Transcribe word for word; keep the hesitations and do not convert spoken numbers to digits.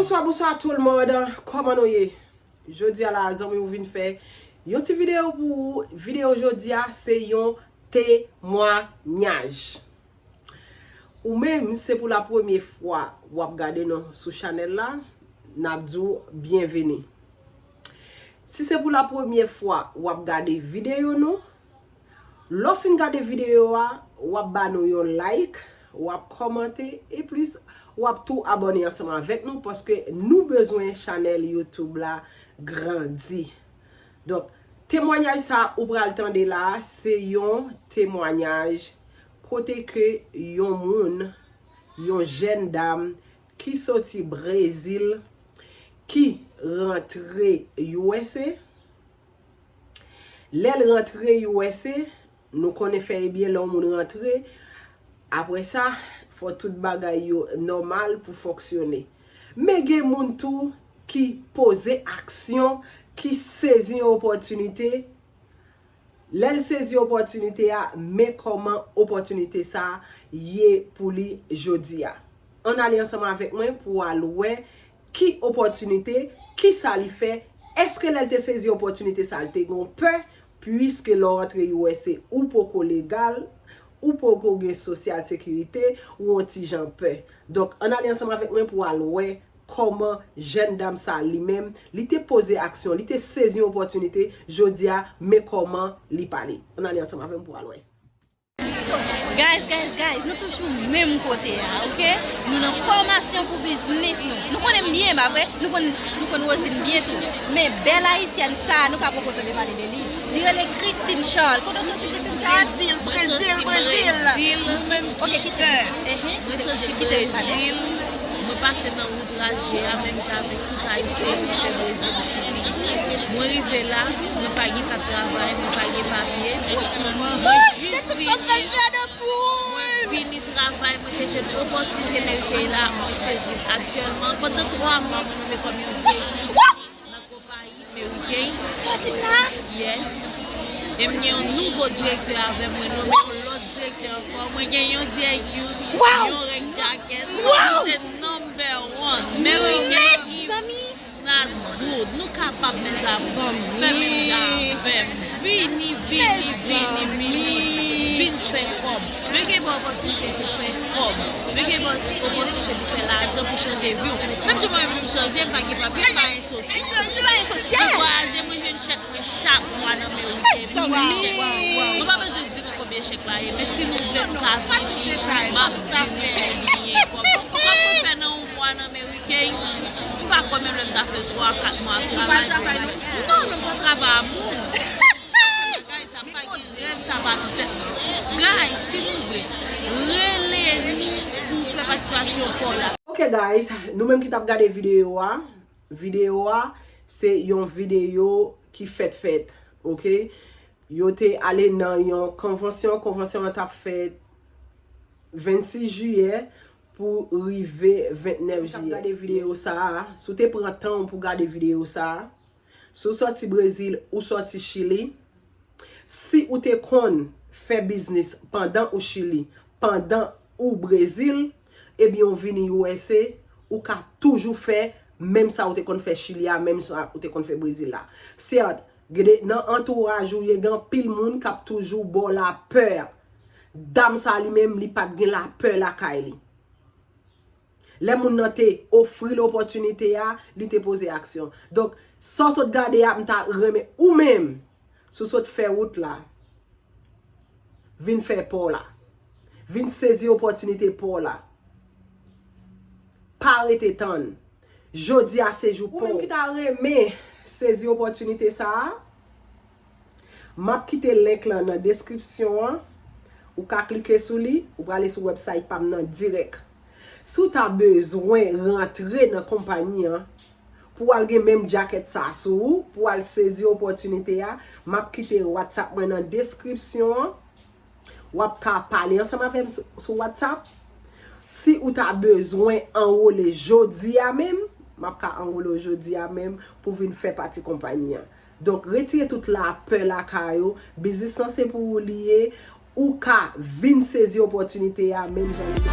Bonswa, bonswa tout le monde. Kòman nou ye? Jodi a la, zanmi, ou vin fè yon ti videyo pou ou. Videyo jodi a, se yon temwanyaj. Ou menm, se pou la premye fwa w ap gade nou sou chanèl la, n ap di w byenveni. Si se pou la premye fwa w ap gade videyo nou, lè w fin gade videyo a, w ap ba nou yon like, w ap kòmante, e plis, w ap tou abòne ansanm avèk nou, paske nou bezwen chanèl YouTube la grandi. Donk, temwanyaj sa ou pral tande la, se yon temwanyaj kote ke yon moun, yon jèn dam ki soti Brezil, ki rantre U S A. Lè l rantre U S A, nou konnen fè e byen lè yon moun rantre, apre sa, fò tout bagay yo nòmal pou fonksyone. Men gen moun tou ki poze aksyon, ki sezi yon opòtinite. Lè l sezi opòtinite a, men kòman opòtinite sa a ye pou li jodi a. Ann ale ansanm avèk mwen pou w al wè ki opòtinite, ki sa li fè, èske lè l te sezi opòtinite sa a, li te gen pè, puiske lè w rantre U S A, ou poko legal, ou poko gen sosyal sekirite, ou yon ti jan pè. Donk, ann ale ansanm avèk mwen pou w al wè kòman jèn dam sa li menm, li te poze aksyon, li te sezi yon opòtinite, jodi a, men kòman li pale. Ann ale ansanm avè m pou w al wè. Guys, guys, guys, nou toujou menm kote a, oke? Nou nan fòmasyon pou biznis nou. Nou konnen m byen, pa vre? Nou konn, nou konn Rosine byen tou. Men bèl ayisyèn sa, nou ka poko tande pale de li. Li rele Christine Charles. Kote w soti, Christine Charles? Brezil, Brezil, Brezil. Mwen soti Brezil. Mwen pase nan wout raje a, menm jan avèk tout Ayisyen ki te Brezil, Chili. Mwen rive la, mwen pa gen kat travay, mwen pa gen papye. Mwen jis vini, mwen vini travay, mwen te jwenn opòtinite merite la, mwen sezi l. Aktyèlman, pandan twa mwa, mwen nonmen kòm yon direktris nan konpayi Mary Kay. Soti la? Yes. E m gen yon nouvo direktè avè mwen, nonmen yon lòt direktè ankò. Mwen gen yon D I U, yon rèk jakèt. Mwen se number one. Mary Kay is not good. Nou kapab, mes amours. Fè menm jan avè m. Vini, vini, vini, vini. Vin fè kòb. Mwen gen bon opòtinite pou fè kòb. Mwen gen bon opòtinite pou fè lajan, pou chanje vi w. Menm jan mwen menm chanje, m pa gen papye, m pa gen sosyal. Mwen vwayaje, mwen jwenn chèk mwen chak mwa nan Mary Kay. Mwen chèk. Nou pa bezwen di nou konbyen chèk la ye, men si nou vle nou ka vini, m ap di nou konbyen. Kòb, kòb mwen fè nan yon mwa nan Mary Kay, m pa kwè menm lè m ta fè twa, kat mwa ap travay. Non, non, m pa travay a moun. Guys, sa pa gen rèv, sa pa nan tèt mwen. Guys, si nou vle, rele nou pou fè patisipasyon pa w la. Ok, guys, nou menm ki t ap gade videyo a, videyo a, se yon videyo ki fèt fèt, ok? Yo te ale nan yon konvansyon, konvansyon an t ap fèt vennsis jiyè pou rive ventnèf jiyè. Ou t ap gade videyo sa a, si w te pran tan w pou gade videyo sa a, si w sòti Brezil, ou sòti Chili, si ou te konn fè biznis pandan ou Chili, pandan ou Brezil, ebyen ou vini U S A, ou ka toujou fè menm sa ou te konn fè Chili a, menm sa ou te konn fè Brezil la. Sèt, gen de, nan antouraj ou ye, gen anpil moun k ap toujou ba w lapè. Dam sa li menm, li pa t gen lapè lakay li. Lè moun nan te ofri l opòtinite a, li te poze aksyon. Donk, sa w sot gade a, m ta renmen ou menm, si w sot fè wout la, vin fè pa w la. Vin sezi opòtinite pa w la. Pa rete tann. Jodi a se jou pa w. Ou menm ki ta renmen sezi opòtinite sa a, m ap kite link lan nan deskripsyon an. Ou ka klike sou li, ou prale sou website pa m nan dirèk. Si w ta bezwen rantre nan konpayi an, pou w al gen menm djakèt sa sou ou, pou w al sezi opòtinite a, m ap kite WhatsApp mwen nan deskripsyon an. W ap ka pale ansanm avè m sou, sou WhatsApp. Si ou ta bezwen anwole jodi a menm, m ap ka anwole w jodi a menm pou w vin fè pati konpayi an. Donk, retire tout lapè lakay ou. Biznis lan se pou ou li ye. Ou ka vin sezi opòtinite a menm jan li ye.